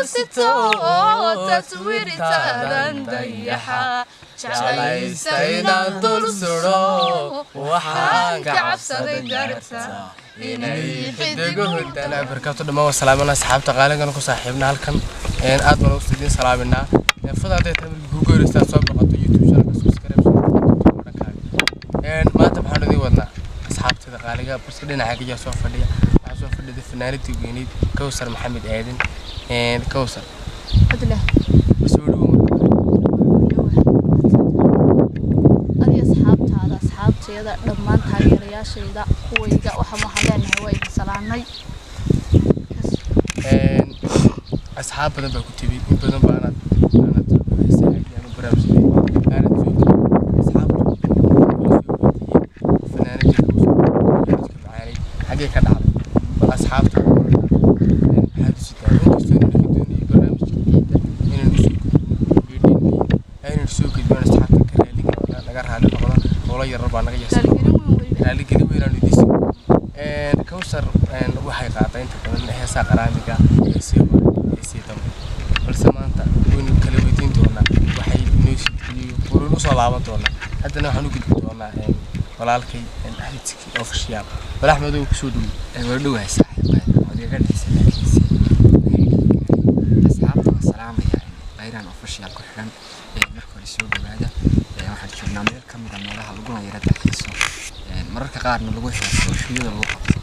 Sito taswiirtaadan dayaxa jeclaysta inaan dul sudho, waxaan ka cabsaday darta inay xidiguhu barkaatu. Dhammaan waa salaamana asxaabta qaaligan ku saaxiibna halkan. Aad baan ugu idiin salaaminaa. Fada hadday tahay markii kugu horeysa aad soo boqoto YouTube channelka, subscribe dhankaaga. Maanta maxaan idiin wadnaa asxaabtada qaaliga? Balse dhinaca gayaa soo fadhiya, waxaa soo fadhida fanaanadii weyneyd Kawsar Maxamed Aadan. Kawsar, Cabdillah, soo dhawo marka. Adiga, asxaabtaada, asxaabtayada, dhammaan taageerayaashayda, kuwayga, waxaan leenahay waa idin salaamay. Asxaab badan baa ku tibi, in badan baa aanad heesahaagii ama barnaamijyadii aanad soo gelin. Asxaabtu way soo weydiiyeen fanaanadii Kawsar codka macaanay xaggee ka dhacday. Bal asxaabta maxaad u sitaa? Inkastoo inaan ka doonayay barnaamijka ciidda inaan usoo gudbino geedhinii aynan soo gudbin, asxaabta ka raali naga raali noqda, howlo yarar baa naga yarsan. Raaligelin weyn weliba. Raaligelin weyn aan idiin siin. Kawsar waxay qaadaa inta badan heesaha qaraamiga, heesii hore, heesii dambe, balse maanta waynu kala weydiin doonaa waxay inoo siiyey, waynu usoo laaban doonaa. Haddana waxaan u gudbi doonaa walaalkay Axmed Siki Official. Bal Axmed oo kusoo dhowo. Waa dhowahay saaxiib, waad igaga dhexisay, laakiinse asxaabta waa salaamaya Bayran Official ku xiran. Marka hore soo dhawaada. Waxaan joognaa meel ka mid a meelaha laguna yara dalxiiso, mararka qaarna lagu heeso, shuyada lagu qabto.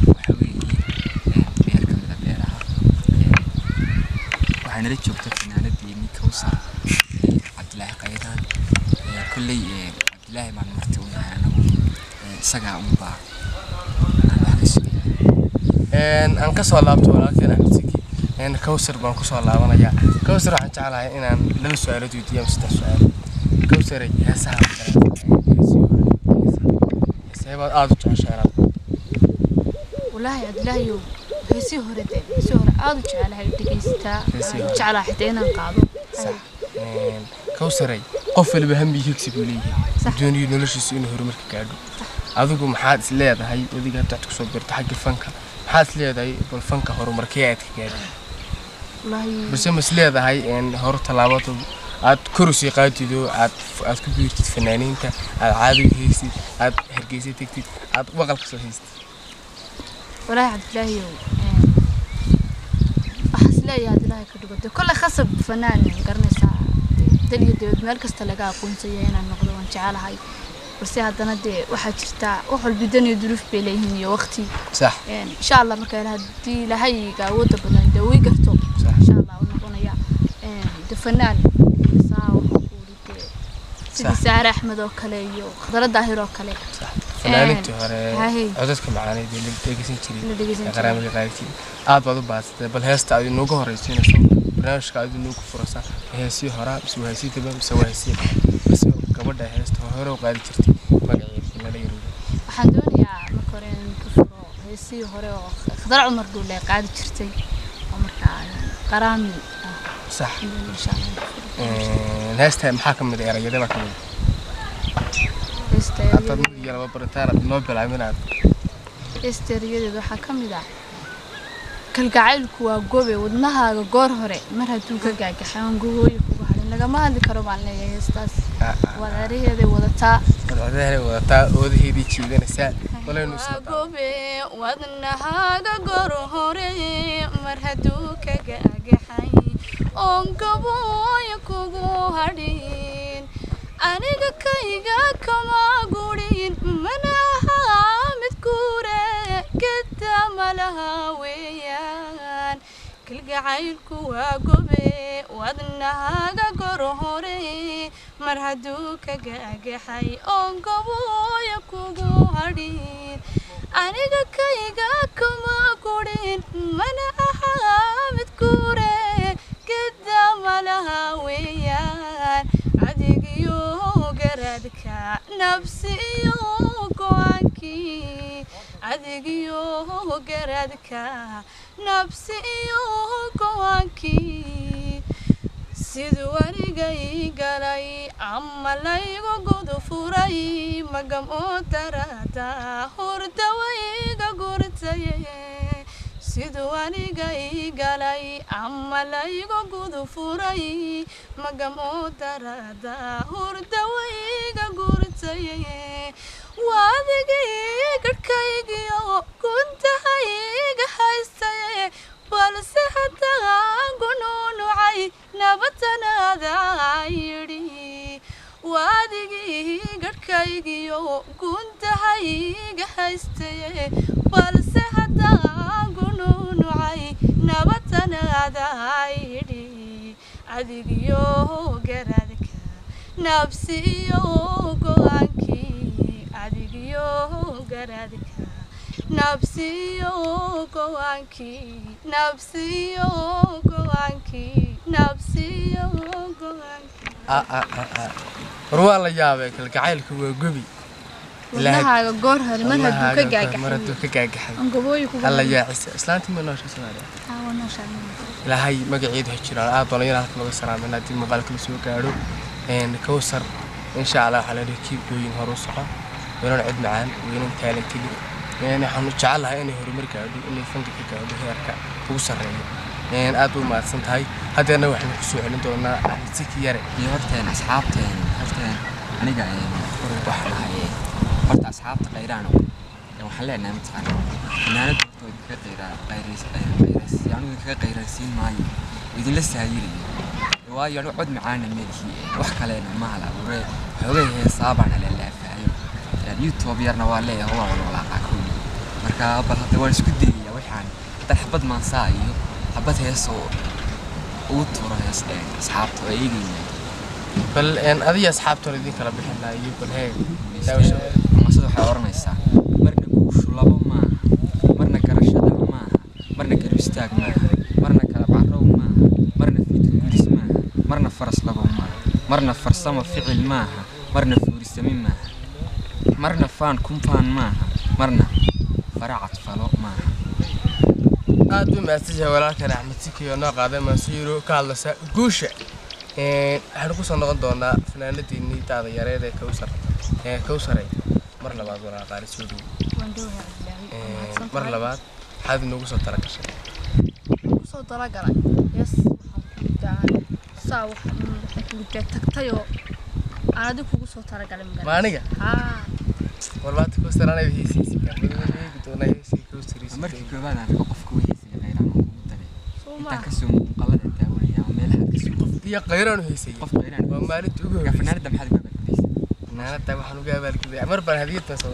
Waxa weeye beer ka mid a beeraha. Waxaa nala joogta fanaanadeenii Kawsar Cabdilaahi Qaydaan. Kolley Cabdilaahi baan marti u nahay anagu, isagaa unbaa aan wax ka sugayna. Aan kasoo laabto walaalkeen Axmed Siki. Kawsar baan kusoo laabanayaa. Kawsar, waxaan jeclahay inaan laba su-aalood weydiiyo ama saddex su-aal. Kawsaray, heesaha ma jeclahay? Heesii hore, heesee baad aada u jeceshahay inaad? Walaahi Cabdilaahiyow, heesii hore dee, heesii hore aada u jecelahay dhegeystaa. Heesii hore. Jeclaa xitaa inaan qaado. Sax. Kawsaray, qof waliba hami higsi buu leeyahay. Sax. Doonayo noloshiisu inuu horumarka gaadho. Adigu maxaad is leedahay? Adiga hadda waxaad kusoo birta xagga fanka, maxaad is leedahay bal fanka horumarkee aad ka gaadhay? Walaahi Balse ma is leedahay hor tallaabada aad kor usii qaadido, aad ku biirtid fanaaniinta, aad caadiga haysid, aad Hargeysa tegtid, aad waqal kasoo haystid? Walaahi Cabdilaahiyow, waxaan is leeyahay had Ilaahay ka dhigo dee kolle khasab fanaan garanaysaa dal iyo dibad meel kasta laga aqoonsaya inaan noqdo waan jecelahay, balse haddana dee waxaa jirta wax walba dan iyo duruuf bay leeyihiin iyo waqti. Insha Allah marka haddii Ilaahay iga awoodda badan dee uu ii garto, insha Allah uu noqonaya de fanaan saa waxaan ku uri dee sidii Saare Axmed oo kale iyo Khadra Daahir oo kale. Sax, fanaaniintii hore Haye. codadka macaaneed ee la dhegeysan jiray La dhegeysan ee jiray. qaraamiga qaadi jiray. Aad baad u bahadsatay. Bal heesta aad inoogu horeysiinayso barnaamijka, aad inoogu furaysaa, heesii horaa mise waa heesii dambe mise waa heesii dhexe? Mise gabadha heesta hore u qaadi jirtay magaceeda nala yaruuda? Waxaan doonayaa marka hore inaan ka furo heesihii hore oo Khadra Cumar Dhuule ay qaadi jirtay oo markaa qaraami ah. Insha Allah. Heesta maxaa ka mid ah? Erayada baa ka mid ah? Heesta haddaad mid iyo laba baritaan aad noo bilaabin aad. Heesta erayadeeda waxaa ka mid ah: kalgacaylku waa gobe wadnahaaga goor hore mar hadduu ka gaagaxay oon gogooyi kugu hadhin lagama hadli karo baan leeyahay. Heestaas waad eraheeday wadataa. Wadcadahay wadataa, oodaheedii jiidanaysaa walaynu isla Waa gobe wadnahaaga goor hore mar hadduu ka gaagaxay oon gabooya kugu hadhin, aniga kayga kama gurin, mana ahaa mid kuure geda malaha weeyaan. Kalgacaylku waa gobe wadnahaaga goor hore mar hadduu ka gaagaxay oon gabooya kugu hadhin, aniga kayga kama gurin, mana ahaa mid kuure geda malaha weeyaan. Adigiyo garaadka nafsi iyo go-aankii, adigiyo garaadka nafsi iyo go-aankii, siduu aniga ii galay ama laygu gudu furay magam oo darada hurda wayga gurtaye, siduu aniga ii galay. Malaygo gudu furay magamo darada hurdawayga gurtay waadigii garhkaygiyo guntahayga haystay balse hataa gunuunucay nabatanaada yidhi waadigii garhkaygiyo guntahayga haystay balse hataa gunuunucay nabatanaada yidhi adigiyo garadka nabsiyo go'aankii adigiyo garadka nabsiyo go'aankii nabsiyo go'aankii nabsiyo go'aankii. War waa la yaabay, kalgacaylka waa gobi. Wadnahaaga goor hore mar hadduu ka mar gaagaxay hadduu ka gaagaxay angabooyi kugu alla yaacisa islaantii ma noosha Soomaaliya. Haa, nooshaa. Ilaahay magaceedu ha jiraan aad baan yar halkan uga salaamayna haddii muuqaalka la soo gaadho. Kawsar, insha Allah waxaa la dhihi keep going, hor u soco, weynan cod macaan, weynan talented. Waxaanu jecelahay inay horumar gaadho, inay fanka ka gaadho heerka ugu sarreeyo. Aad bay u mahadsan tahay. Haddeerna waxaynu kusoo celin doonaa Axmed Siki Yare. Iyo horteen asxaabteen, horteen aniga waxaan ahay horta asxaabta Khayraano waxaan leenahay mataqaana fanaanada horta waa idinkaga qayraa qayrays qayrays anigu idinkaga qayraysiin maayo, idinla saayirayo, waayo anigu cod macaana meelkii wax kalena ma hala abuuree, xoogay heesaabaan haleelaafaayo, YouTube yarna waa leeyahay, waa walwalaaqaa kowdii. Marka bal hadda waan isku dayayaa waxaan haddaan xabad maansaa iyo xabad heesoo ugu tuuro hees asxaabta oo eegayna. Bal adiga asxaabtoon idin kala bixin lahaa iyo bal hee. Masada waxay odhanaysaa: marna guushu labo maaha, marna garashada maaha, marna garab istaag maaha, marna kala carrow maaha, marna fiidka gudis maaha, marna faras labo maaha, marna farsamo ficil maaha, marna fuurisami maaha, marna faan kunfaan maaha, marna faracad falo maaha. Aad buu mahadsan yahay walaalkan Axmed Siki oo noo qaaday maansiiro ka hadlaysa guusha. Waxaanu kusoo noqon doonaa fanaanadiinii daada yareed ee Kawsar. Kawsare, mar labaad walaal qaali, soo dhow. Waan dhowhay, Cabdilaahi. Mar labaad maxaad inoogu soo talagashay? Kusoo talagalay yes, waxaan kugu daa saa waxaan kugu daa tagtayoo aan adiga kugu soo talagalay. Ma aniga? Haa. Walbaata Kawsar anay heesiisi eegi doonaa heesii Kawsar. Markii koobaad aan arko qofka weheysiga Khayraan oo kugu daray Soo intaan maa kasoo muuqaalada daawanaya ama meelaha aad kasoo Iyo Khayraan u heesayay. Qof Khayraan waa maalintii ugu marka horreysay. Fanaanada maxaad uga abaalgudaysaa? Fanaanada waxaan uga abaalguday mar baan hadiyaddan soo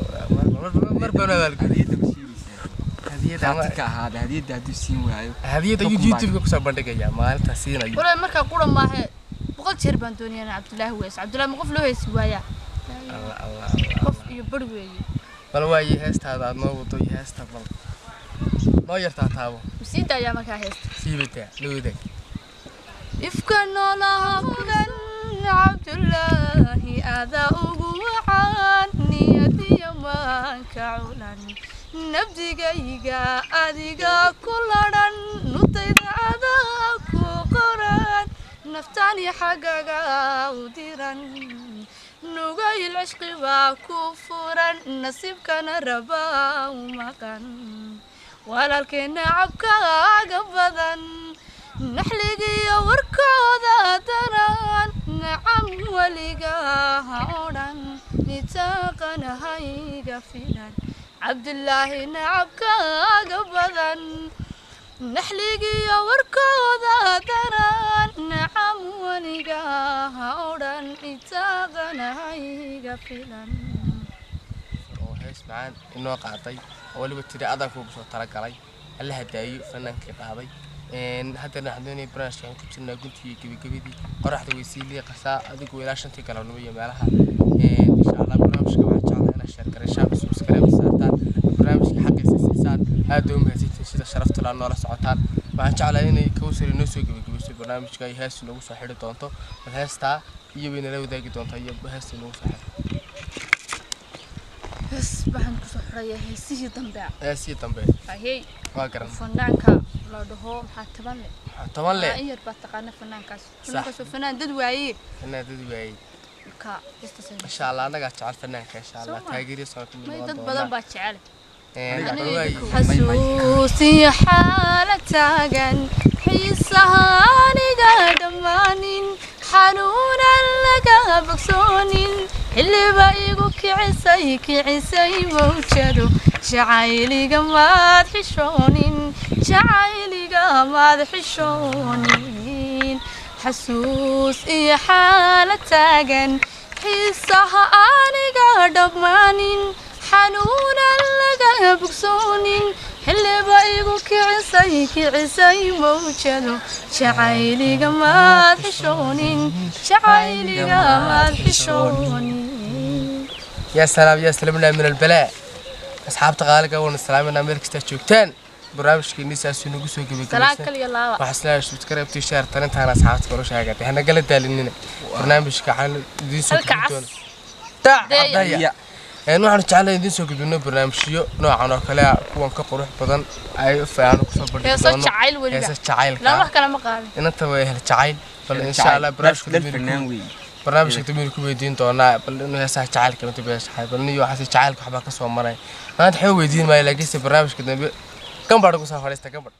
mar baan u abaalguday. Hadiyadda ma sheegaysaa? Hadiyadda ama Qaati ka ahaada hadiyadda hadduu siin waayo. Hadiyadda ayuu Xukun baa YouTube-ka kusoo bandhigayaa maalintaa siinayo. Walaa markaa qura maahe, 100 jeer baan doonayaa inaan Cabdilaahi weys. Cabdilaahi ma qof loo heesi waayaa? Allah Allah Allah. Qof iyo bar weeye. Bal waaye heestaada aad noo wado iyo heesta bal noo yartaa taabo. Sii daayaa markaa heesta. Siibataa la wadaag. Ifka noolaha mudan Cabdulaahi adaa ugu wacan niyadiyo maanka culan nabdigayga adiga ku ladhan nutayda adaa ku qoran naftani xaggaga u diran nugayl cishqi baa ku furan nasiibkana rabaa u maqan walaalkeena cabkaaga badan naxligiyo warkooda daran nacam weligaa ha odhan nitaaqana hayga filan Cabdilaahi nacabkaaga badan naxligiyo warkooda daran nacam weligaa ha odhan nitaaqana hayga filan. Oo hees macaan inoo qaaday oo weliba tiri adaan kuugu soo talagalay, alla hadaayo fanaankii qaaday. Haddana waxaan doonaya barnaamijka aan ku jirnaa guntii iyo gebagabadii, qoraxda way sii liiqasaa adigu ilaa 5-tii galabnimo iyo meelaha. Insha Allah barnaamijka waxaan jeclahay inaad share gareysaan, subscribe saartaan, barnaamijka xaqiisa siisaan. Aad bay u mahadsantihiin sida sharafta laa noola socotaan. Waxaan jeclahay inay Kawsar inoo soo gebagabayso barnaamijka ay hees inoogu soo xidhi doonto. Bal heestaa iyo way nala wadaagi doontaa iyo heesta inoogu soo xidhi. Hees waxaan kusoo xidhayaa heesihii dambe. Heesii dambe. Ahey. Waa garan. Fanaanka la dhaho maxaa taban leh. Maxaa toban leh? In yar baa taqaana fanaankaas. Fanaankaas waa fanaan dad waaye. Fanaan dad waayey. Marka heestaas Insha Allah annagaa jecel fanaanka, insha Allah Soo ma? taageerihiisa waan ka mid May noqon dad doonaa. badan baa jecel. Bal waaye. Xasuusiyo xaala taagan. Xiisaha aniga dhammaanin, xanuunan laga bogsoonin, xilliba igu kicisay, kicisay mawjado. Jacayliga maad xishoonin, jacayliga maad xishoonin. Xasuus iyo xaala taagan, xiisaha aniga dhammaanin, xanuunan laga bogsoonin, xilliba igu kicisay, kicisay mawjado. Jacayliga maad xishoonin, jacayliga maad xishoonin. Yaa salaam, yaa salaamna min albalaa. Asxaabta qaaliga, waan salaaminaa meel kasta joogtaan. Barnaamijkeennii saasuu nagu soo Salaan gebagabaysan. Kaliya laaba. Waxaa isleeyahay subscribe, share, talintaana asxaabta kala sheegatay. Hana gala daalinina. Barnaamijka waxaan idiin soo Halka gudbin cas. doonaa. Dac Deeya. cadaya. Waxaanu jeclahay idiin soo gudbino barnaamijyo noocan oo kale ah, kuwan ka qurux badan ay fiican kusoo bandhigi Heeso doono. jacayl weliba. Heeso jacaylka. Lama wax kale ma qaadin. Inanta way hel jacayl. Bal insha Allah barnaamijka dal dambe fanaan weey. Barnaamijka dambe ku weydiin doonaa bal inuu heesaha jacaylka inta beeshahay, bal niyo waxaas jacaylka waxbaa ka soo maray. Maanta waxba weydiin maayo, laakiinse barnaamijka dambe gambadh ku soo fadhiista gambadh.